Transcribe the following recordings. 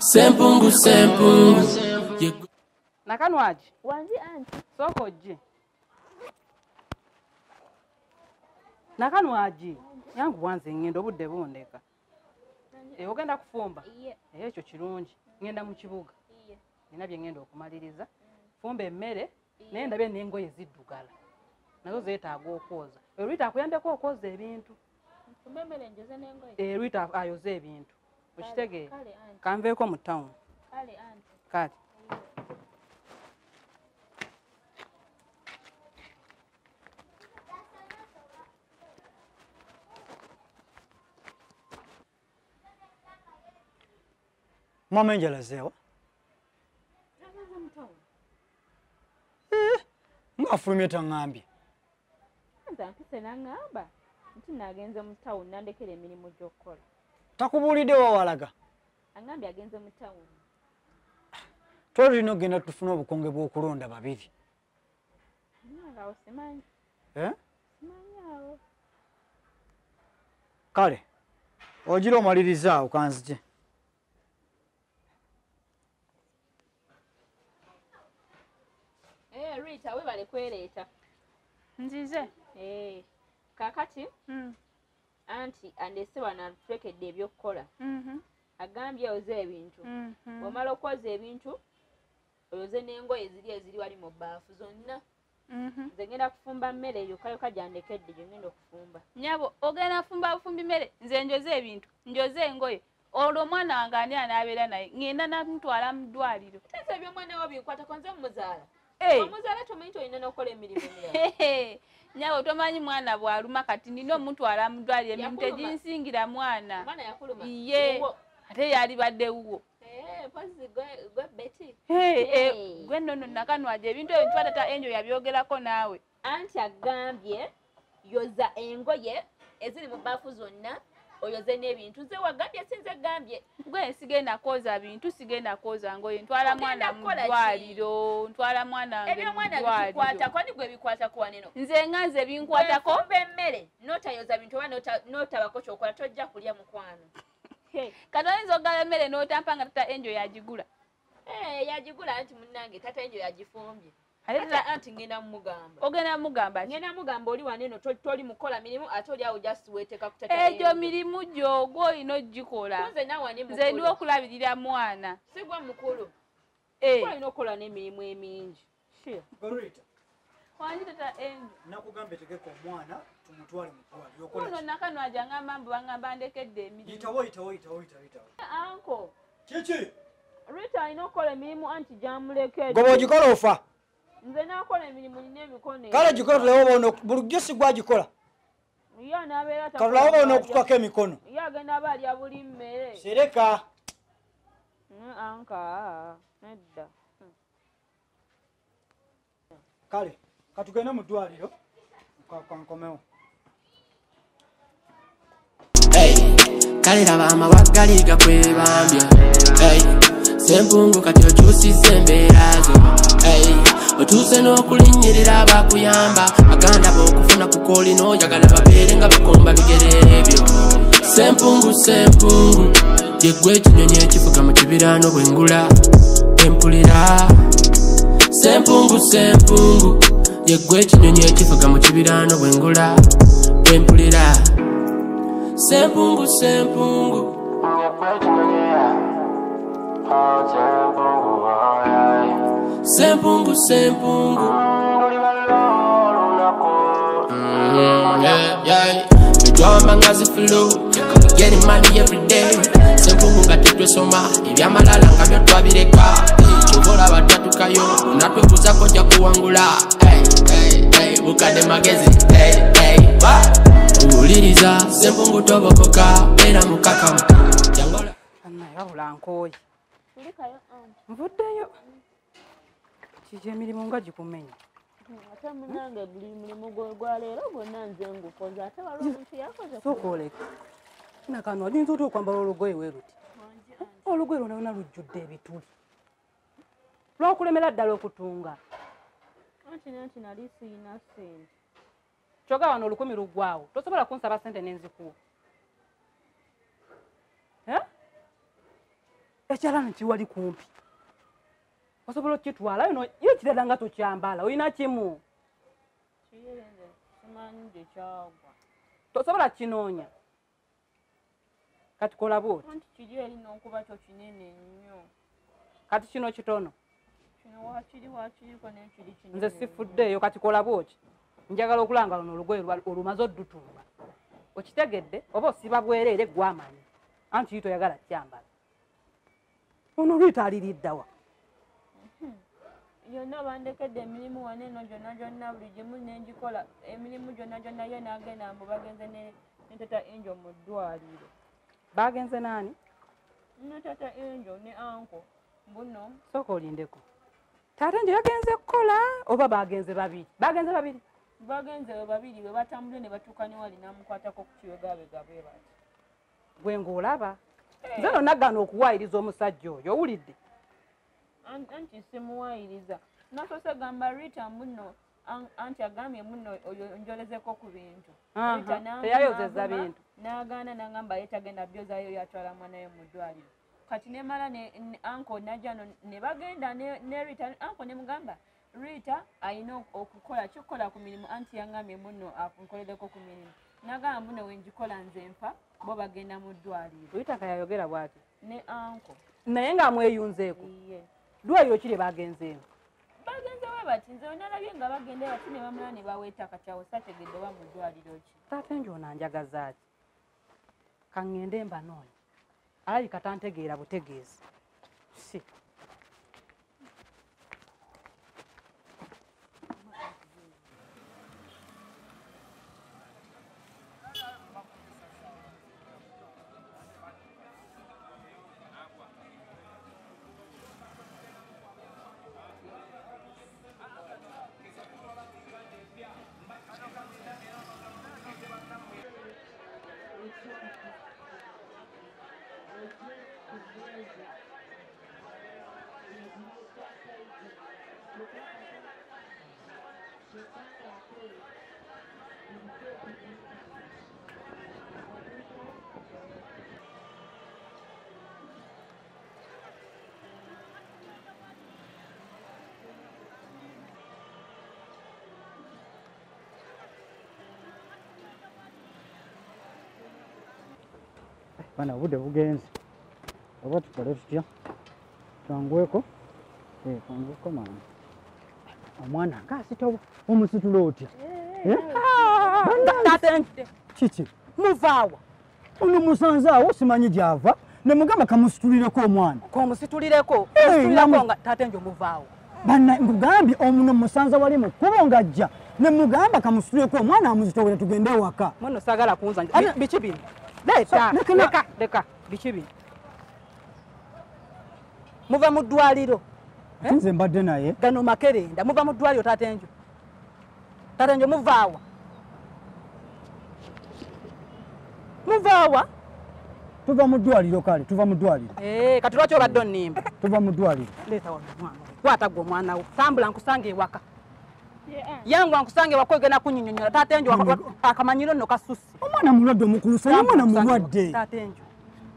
Sempungu sempungu. Nakanwaji. Wanji anti. Soko je. Nakanwaji. Yangu wanze ngendo obudde bundeka. Ogenda kufumba? Ekyo kirungi. Ngenda mu kibuga. Nina bye ngenda okumaliriza. Fumba emmere naye ndabye n'engoye ziddugala. Nazo zeetaaga okwoza. Rita akuyambeko okwoza ebintu. Fumba emmere njoze n'engoye. Rita ayoze ebintu. Okitegeera? Kanveeko mu town. Kale anti. Kale. Mama enjala zewa? Ngafulumye tangambye. Nze ampise n'angamba nti nagenze mu town nandekera emirimu gy'okukola. Takubuulidde wa walaga? Angambye agenze mu town. Twalina okugenda tufune obukonge bw'okulonda babiri. Awo simanyi. Simanyi awo. Kale ogira omaliriza awo kanzije. Rita webale kwereeta. Nzize. Kakati anti andese wano atulekedde ebyokukola. Agambye oze ebintu. Bw'omala okwoza ebintu oyoze n'engoye ziri eziri wali mu bbaafu zonna. Nze ngenda kufumba mmere yokka yokka gyandekedde gye ngenda okufumba. Nnyabo ogenda kufumba bufumbi mmere, nze njoze ebintu, njoze engoye. Olwo omwana wange ani anaabeera naye? Ngenda namutwala mu ddwaliro. Ate eby'omwana wo binkwatako nze mmuzaala. Omuzaala tomanyi tolina n'okukola emirimu emirala. Nnyabo tomanyi mwana bw'aluma kati nina omutwala mu ddwaliro emirimu teginsingira mwana. Omwana yakuluma? Ye ate yalibadde wuwo. Mpozzi gwe Betty. Gwe nno nno Nakanwagi ebintu ebyo ntwala tata Angel yabyogerako naawe. Anti agambye yoza engoye eziri mu bbaafu zonna oyoze n'ebintu. Nze wagambye si nze gambye. Gwe sigenda kwoza bintu, sigenda kwoza ngoye, ntwala mwana mu ddwaliro, ntwala mwana wange mu Eby'omwana ddwaliro. bikikwatako, ani gwe bikwatako wano eno? Nze nga nze binkwatako. Bw'ofumba emmere n'otayoza bintu oba n'otabako ky'okola tojja kulya mukwano. Kati oyinza okugaba emmere n'otampa nga tata Angel yagigula. Yagigula anti munnange tata Angel yagifumbye. Ate anti ngenda mugamba. Ogenda mugamba ki? Ngenda mugamba oli wano eno toli mukola mirimu ate oli awo just weeteeka ku tata Egyo Angel. mirimu gyo gw'olina ogikola. Nze naawe ani mukulu? Nze ndi okulabirira mwana. Si gwe mukulu. Olina okukola n'emirimu emingi. Rita. Wangi tata Angel. Nakugambye tegeka omwana tumutwale mu ddwaliro. Okola Ono ki? Nakanwagi angamba mbu bangamba ndekedde emirimu. Yitawo yitawo yitawo yitawo yitawo. Anko. Kiki? Rita alina okukola emirimu anti gyamulekedde. Gwe bw'ogikola ofa. Nze naakola emirimu nina emikono. Kale gikola tulabe oba bulijjo si gwagikola. Ye anaabeera Kale tulabe oba onookutwako emikono. Ye agenda aba alya buli mmere. Sereka. Anka nedda. Kale katugende mu ddwaliro kankomewo. Kale laba amawagali gakwebambye. Sempungu kati okyusizza embeera zo. Otuuse n'okulinnyirira abakuyamba. Baganda b'okufuna ku koolina oyagala babeere nga bakomba bigere byo. Sempungu sempungu ye ggwe ekinyonyi ekivuga mu kibiraano bwe ngula empulira. Sempungu sempungu ye ggwe ekinyonyi ekivuga mu kibiraano bwe ngula bwe mpulira. Sempungu sempungu ye ggwe ekinyonyi. Sempungu sempungu. Twawamba nga zifulu, we getting money every day. Sempungu nga tetwesoma, ebyamalala nga byo twabireka. Kyova olaba twatukayo, onatwebuuzaako ojja kuwangula. Bukadde magezi, owuliriza Sempungu tobokoka, beera mukakamu. Annaye wabula nkooye. Nvuddeyo. Kiki emirimu nga gikumenya? Ate munnange buli mulimu gwa leero gwonna nze ngukoze ate waliwo omuntu yakoze. Sooka oleke. Nakano oyinza otya okwambala olugoye we luti? Olugoye lwonna lwonna lujjudde ebituli. Lwakulemera ddala okutunga. Anti nanti nali siyina ssente. Kyokka wano 1000 luggwawo. Tosobola kunsaba ssente n'enzikuwa. Ekyalaani kiwali kumpi. Osobola okukitwala yo kirala nga tokyambala olina kimu. Simanyi gye kyagwa. Tosobola kinoonya. Kati kola bw'oti. Anti kiri eri n'okuba kyo kinene nnyo. Kati kino kitono. Kino waakiri waakiriko n'ekiri kinene. Nze sifuddeeyo kati kola bw'oti. Njagala okulanga luno olugoye olumaze oddutuuma. Okitegedde oba osiba bwereere gw'amanyi. Anti toyagala kyambala. Ono Rita aliriddawa. Yonna bandekedde emirimu wano eno gyonna gyonna buli gimu ne ngikola emirimu gyonna gyonna ye n'agenda mbu bagenze ne Tata Angel mu ddwaliro. Bagenze naani? Ne Tata Angel ne Uncle mbuno. Sooka olindeko. Tata Angel yagenze kukola oba bagenze babiri? Bagenze babiri? Bagenze babiri bwe batambule ne batuuka ne wali n'amukwatako ku kibegabega bwe bati. Gwe ng'olaba. Nze nno nagaana okuwaayiriza omusajja oyo owulidde. Anti simuwaayiriza. Nasoose gamba Rita muno anti agambye muno oyo njolezeko ku bintu. Teyayozezza bintu. N'agaana n'angamba ye tagenda byozayo yatwala mwana we mu ddwaliro. Kati ne mala ne uncle najja ne bagenda ne Rita uncle ne mugamba Rita ayina okukola kikola ku mirimu anti yangambye muno nkolereko ku mirimu. N'agamba muno we ngikola nze nfa bo bagenda mu ddwaliro. Rita nga yayogera bw'ati. Ne uncle. Naye ng'amweyunzeeko. Ddwaliro ki lye bagenzeemu? Bagenze we bati nze nalabye nga bagenda bati ne bamala ne baweeta kati awo saategedde oba mu ddwaliro ki. Taata Angel ono anjagaza ki? Ka ŋŋende mbanoonye. Alabika tantegeera butegeezi. Si. Bana obudde bugenze oba tukole tutya twanguweko twanguweko maama omwana ng'asitowa omusitula otya kiki muvaawa ono musanze awo simanyi gy'ava ne mugamba kamusitulireko omwana komusitulireko musitulireko nga Tata Angel muvaawo banna nkugambye omuno musanze wali mu kkubo ng'ajja ne mugamba kamusitulireko omwana amuzitowera tugende ewaka muno saagala kunzanja biki bino. Leta, leka, leka, biki bino. Muva mu ddwaliro. Nze mbadde naye. Gano makerenda, muva mu ddwaliro Tata Angel. Tata Angel muvaawa. Muvaawa? Tuva mu ddwaliro kale, tuva mu ddwaliro. Kati lwaki obadde onnimba? Tuva mu ddwaliro. Leeta wano omwana. Kwata gwe omwana wo. Tambula nkusange ewaka. Yangu nkusange ewaka ogenda kunnyonnyola. Tata Angel akamanyiro nno kasusse. Omwana mulwadde omukulusa, omwana mulwadde. Tata Angel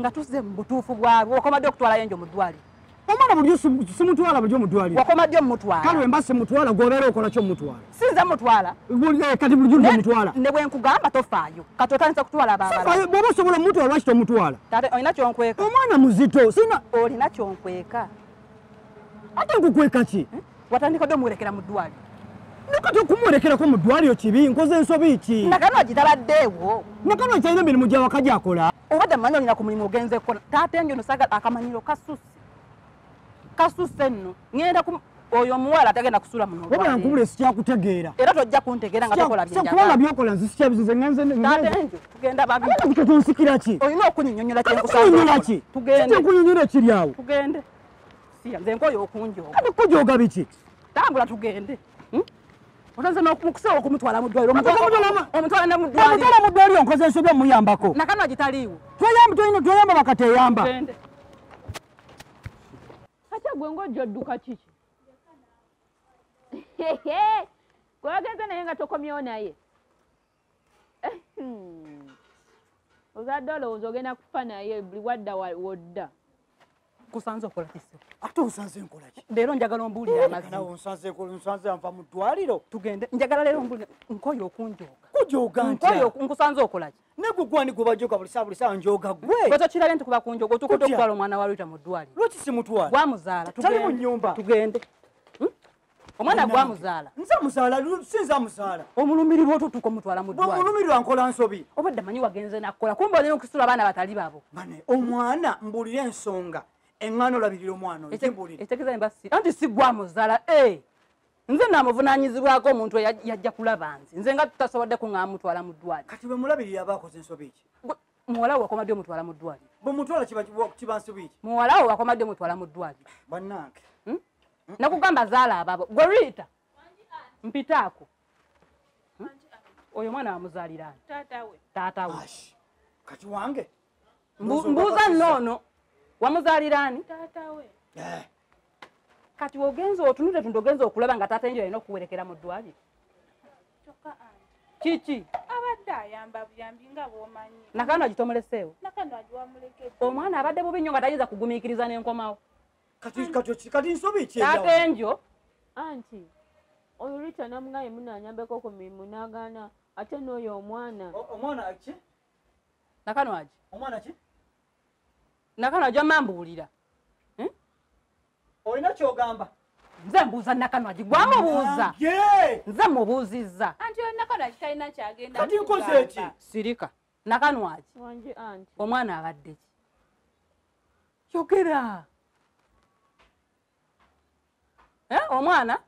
nga tuzze mu butuufu bwabwe wakomadde okutwala Angel mu ddwaliro. Omwana bulijjo simutwala bulijjo mu ddwaliro. Wakomadde omutwala. Kale mba simutwala gw'obeera okola ki omutwala? Sinze mutwala. Kati bulijjo nze mutwala. Ne bwe nkugamba tofaayo. Kati otandise kutwala abalala. Sifaayo bw'oba osobola omutwala lwaki tomutwala? Tate olina ky'onkweka. Omwana muzito sina. Olina ky'onkweka. Ate nkukweka ki? Watandika ddi omuwerekera mu ddwaliro? Nakati okumuwerekerako mu ddwaliro kibi nkoze ensobi ki? Nakano gitabaddeewo. Nakano kyalina emirimu gy'awaka gy'akola. Obadde mmanyi olina ku mulimu ogenze kukola. Taata Angel no saagala akamanyiro kasusse. Kasusse nno. Ŋŋenda ku oyo omuwala tagenda kusula muno. Wabula nkubule sikyakutegeera. Era tojja kuntegeera nga tokola bye njagala. Kubanga by'okola nze sikyabizize ŋŋenze. Taata Angel tugenda babiri. Ate tonsikira ki? Olina okunnyonnyola kye nkusaba. Kunnyonnyola ki? Tugende. Kiki nkunnyonnyola ekiri awo? Tugende. Siya nze nkooye okunjooga. Kati kujooga biki? Tambula tugende. Otanze n'okusobola okumutwala mu ddwaliro. Omutwala ne mu ddwaliro. Omutwala mu ddwaliro nkoze ensobi omuyambako. Nakano gitaliiwo. Tweyamba tweyamba bakateyamba. Tugende. Ate gwe ng'ojja odduka kiki? Gwe wagenze naye nga tokomyewo naye. Ozadde olowooza ogenda kufa naye buli wadda wodda. Nkusanze okola ki ssebo? Ate onsanze nkola ki? Leero njagala ombuulire amazima. Nawe onsanze nkola, nva mu ddwaliro. Tugende, njagala leero ombuulire, nkoye okunjooga. Kujooga ntya? Nkoye, nkusanze okola ki? Ne gwe gwani gwe bajooga buli ssaawa, buli ssaawa njooga gwe. Gwe tokirabye nti kuba kunjooga, otuukidde Kutya? okutwala omwana wa Rita mu ddwaliro. Lwaki simutwala? Gwamuzaala, Tali mu tugende. nnyumba. Tugende. Omwana gwamuzaala. Nze muzaala, si nze amuzaala. Omulumirirwa otuuka omutwala mu Bwe ddwaliro. mulumirirwa nkola nsobi. Obadde manyi wagenze nakkola, kumbe olina okusitula abaana batali babo. Bane, omwana mbuulire ensonga. Eŋŋaano olabirira omwana oyo, mbuulire. Ekitegeeza mba si, anti si gwamuzaala, Nze naamuvunaanyizibwako omuntu yajja kulaba nze. Nze nga tutasobodde kuŋŋaana mutwala mu ddwaliro. Kati bwe mulabirira aba akoze ensobi ki? Muwala we wakoma ddi omutwala mu ddwaliro? Bwe mutwala kiba nsobi ki? Muwala we wakoma ddi omutwala mu ddwaliro? Bannange. Nakugamba zaala ababo. Gwe Rita, mpitaako. Oyo omwana wamuzaalira ani? Taata we. Taata we. Kati wange. Mbuuza nno ono, wamuzaalira ani? Taata we. Kati ogenze otunudde tundu ogenze okulaba nga taata enjo alina okuwerekera mu ddwaliro. Kyokka anti. Kiki? Abadde ayamba buyambi nga bw'omanyi. Nakano agitomuleseewo. Nakano agiwamulekedde. Omwana abadde bubi nnyo nga tayinza kugumiikiriza n'enkomawo. Kati nsobi ki Taata enjo. Anti, oyo Rita namugambye munaanyambeko ku mirimu n'agaana, ate n'oyo omwana. Omwana ki? Nakano agi. Omwana ki? Nakano agi amambuulira. Olina ky'ogamba? Nze mbuuza Nakano agi, gwamubuuza. Nze mubuuzizza. Anti oyo Nakano agi talina ky'agenda Kati nkoze ki? Sirika. Nakano agi. Wangi anti. Omwana abadde ki? Yogera. Omwana?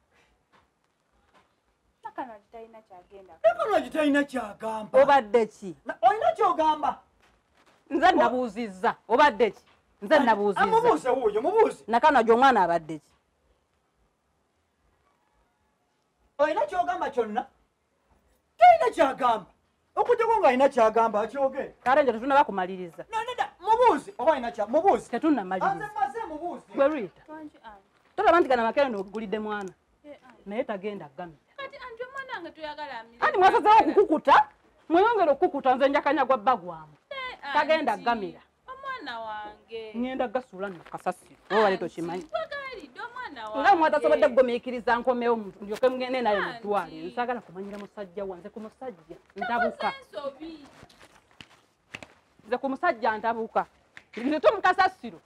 Nakano agi talina ky'agenda. Nakano agi talina ky'agamba. Obadde ki? Olina ky'ogamba? Nze nabuuzizza. Obadde ki? Nze nabuuzizza. Amubuuze wuuyo, mubuuze. Nakano agi omwana abadde ki? Olina ky'ogamba kyonna? Talina ky'agamba. Okuggyako ng'alina ky'agamba akyogere. Kale nje tetunnaba kumaliriza. Nedda, mubuuze oba alina kya, mubuuze. Tetunnamaliriza. Nze mmaze mubuuze. Gwe Rita. Tolaba nti gano amakerenda ogulidde mwana. Naye tagenda gamira. Kati anti omwana wange toyagala amire. Anti mwasazeewo okukukuta, mweyongere okukukuta nze njakanya gwa bba gwamu. Tagenda gamira. Omwana wange. Ngenda gasuula nno kasasiro. Oba wali tokimanyi. Gwagalidde omwana wange. Nga mwatasobodde kugumiikiriza nkomewo ndyoke mugende naye mu ddwaliro. Nsaagala kumanyira musajja wange ku musajja. Ntabuka. Nze ku musajja ntabuka. Nze tomukasasiro.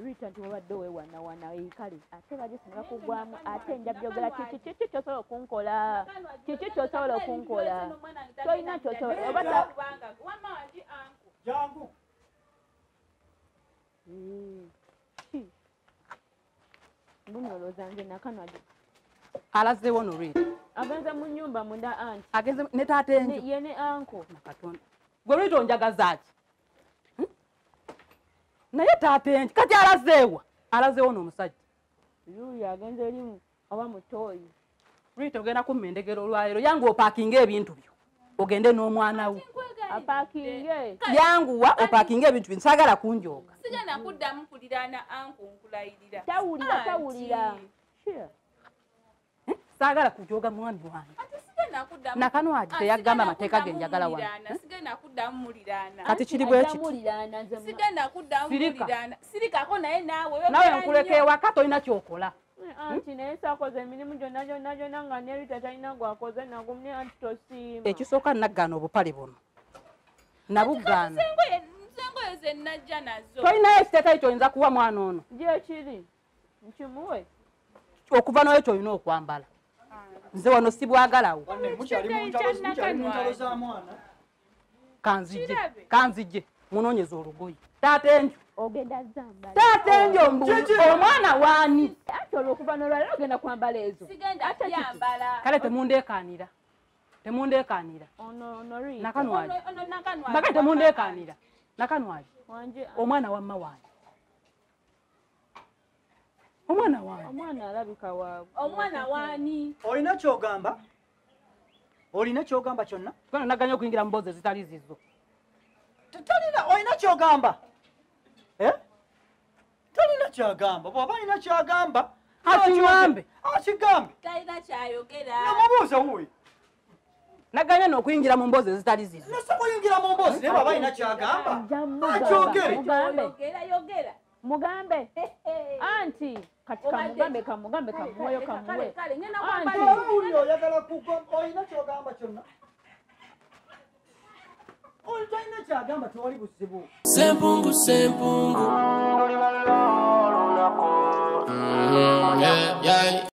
Rita nti wabadde weewanawana, kale ate baje singa kugwamu ate nja byogera kiki kiki ky'osobola okunkola? Kiki ky'osobola okunkola? Tolina ky'osobola oba ta Jangu. Mbuno olowooza nze Nakano agi. Alazeewo no Rita. Agenze mu nnyumba munda anti. Agenze ne taata enjo. Ye ne anko. Nakatonda. Gwe Rita onjagaza ki? Naye taata enjo kati alazeewa. Alazeewo n'omusajja. Yuuyo agenze erimu oba mutooyi. Rita ogenda kumma endegero olwaleero yangu opaakinge ebintu byo. Ogende n'omwana wo. Apaakinge. Yanguwa opaakinge ebintu byo nsaagala kunjooga. Sigenda kuddamu kuliraana anko nkulayirira. Tawulira tawulira. Saagala kujooga mwami wange. Nakano agi teyagamba amateeka ge njagala wano. Sigenda kuddamu muliraana. Kati kiri bwe kiti. Sigenda kuddamu muliraana. Sirikako naye naawe. Naawe nkuleka ewaka tolina ky'okola. Anti naye saakoze emirimu gyonna gyonna gyonna nga ne Rita talina gw'akoze nagwo naye anti tosiima. Ekisooka naggaana obupale buno. Nabugaana. Nsengoye ze najja nazo. Tolinayo ekiteeteeyi ky'oyinza kuwa mwana ono. Gye kiri. Nkimuwe. Okuva n'oyo ky'olina okwambala. Nze wano sibwagalawo. Kanzije, kanzije munoonyeze olugoye. Taata enjo. Ogenda zambala. Taata enjo mbuuza omwana waani? Ate olw'okuva n'olwaleero ogenda kwambala ezo. Sigenda kuyambala. Kale temundeekaanira. Temundeekaanira. Ono Rita. Nakano agi. Mbagambye temundeekaanira. Nakano agi. Omwana wamma waani? Omwana waani? Omwana alabika waabwe. Omwana waani? Olina ky'ogamba? Olina ky'ogamba kyonna? Gano naganya okuyingira mu mboozi ezitali zizo. Talina, olina ky'ogamba? Talina ky'agamba. Bw'oba alina ky'agamba, akigambe. Akigambe. Talina ky'ayogera. Namubuuza wuuyo. Naganya n'okuyingira mu mboozi ezitali zizo. Nasa kuyingira mu mboozi naye bw'aba alina ky'agamba, akyogere. Yogera, yogera. Mugambe. Anti kati kamugambe kamugambe kamuweyo kamuwe. Kale ngenda Anti. kwambala. Owulira oyagala kugamba olina ky'ogamba kyonna. Oli talina ky'agamba tewali buzibu. Sempungu, sempungu. Yeah, yeah.